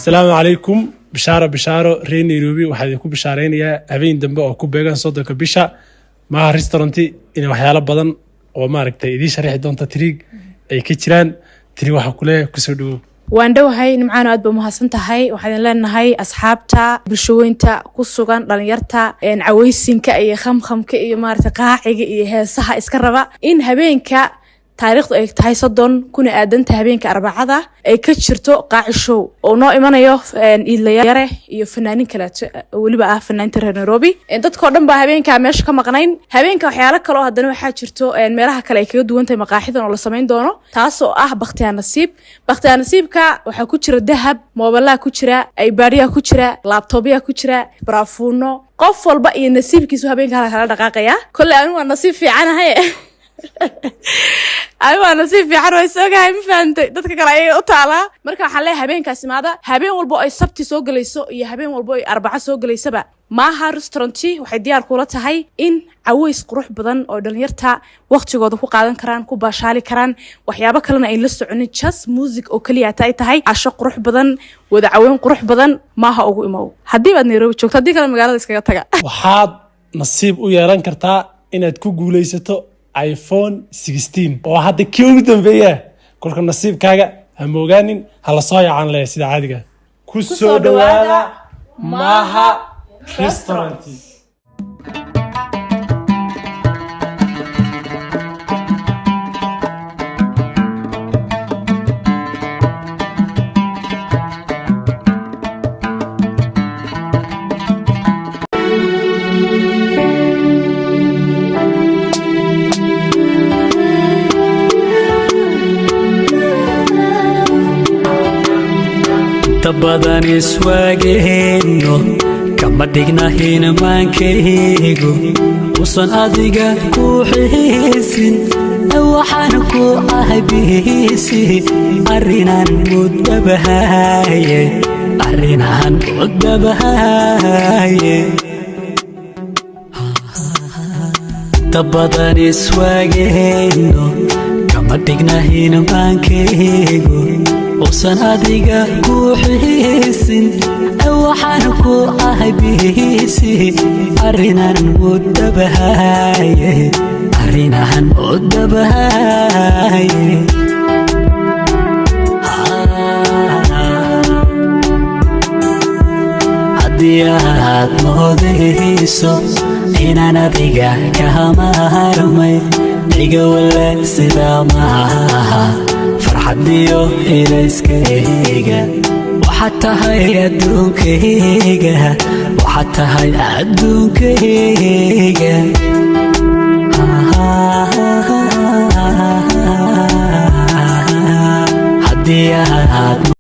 Asalaamu calaykum. Bishaaro, bishaaro, reer Nairobi. Waxaa idinku bishaaraynayaa habeen dambe oo ku beegan 30-ka bisha Maaha Restaurant inay waxyaalo badan oo maaragtay idiin sharixi doonta Tiriig ay ka jiraan. Tiriig, waxaa kuleeyahay kusoo dhawow. Waan dhowahay, Nimcaano, aad ba umahadsan tahay. Waxaa idin leenahay asxaabta bulshooyinta ku sugan, dhalinyarta caweysinka iyo khamkhamka iyo maarata qaaciga iyo heesaha iska raba, in habeenka taariikhdu ay tahay 30 kuna aadanta habeenka Arbacada ay ka jirto Qaaci Show oo noo imanayo Iidlayare iyo fanaanin kaleeto, weliba ah fanaaninta reer Nairobi. Dadkao dhan baa habeenka meesha ka maqnayn. Habeenka waxyaalo kale oo haddana waxaa jirto meelaha kale ay kaga duwan tahay maqaaxidan oo la samayn doono, taasoo ah bakhtiyaa nasiib. Bakhtiyaa nasiibka waxaa ku jira dahab, moobalaa ku jira, iPadyaa ku jira, laptopyaa ku jira, baraafuuno. Qof walba iyo nasiibkiisu habeenka hala kala dhaqaaqaya. Kolley anigu waa nasiib fiicanahay, ani waa nasiib fiican, waa isogahay, ma fahantay? Dadka kale ayay u taalaa. Marka waxaan leeyahay habeenkaas imaada. Habeen walbo ay Sabti soo gelayso iyo habeen walbo ay Arbaco soo gelaysaba, Maaha Restaurant waxay diyaar kula tahay in caweys qurux badan oo dhalinyarta waqtigooda ku qaadan karaan, ku baashaali karaan, waxyaabo kalena ay la soconin, just music oo keliya ay tahay, casho qurux badan, wada caweyn qurux badan. Maaha ugu imow haddii baad Nairobi joogto, haddii kale magaalada iskaga taga. Waxaad nasiib u yeelan kartaa inaad ku guuleysato iPhone 16 oo hadda kii ugu dambeeya. Kolka nasiibkaaga ha moogaanin, ha la soo yacan leh sida caadiga. Ku soo dhawaada Maaha Restaurant. Inta badan iswaageenno kama dhigna hinmaankaygu usan adiga ku xiisin. Waxaan ku ahay busy, arrinaan mudabahaye, arrinaan mudabahaye. Inta badan iswaageenno kama dhigna hinmaankaygu usan adiga ku xiisin. Waxaan ku ahay busy, arrinaan mudabahaye, arrinaan mudabahaye. Haddii aad moodayso inaan adiga ka maarmay, iga wale sidaa maaha. Farxadiyo ilayskayga waxaad tahay adduunkayga, waxaad tahay adduunkayga. Haddii aad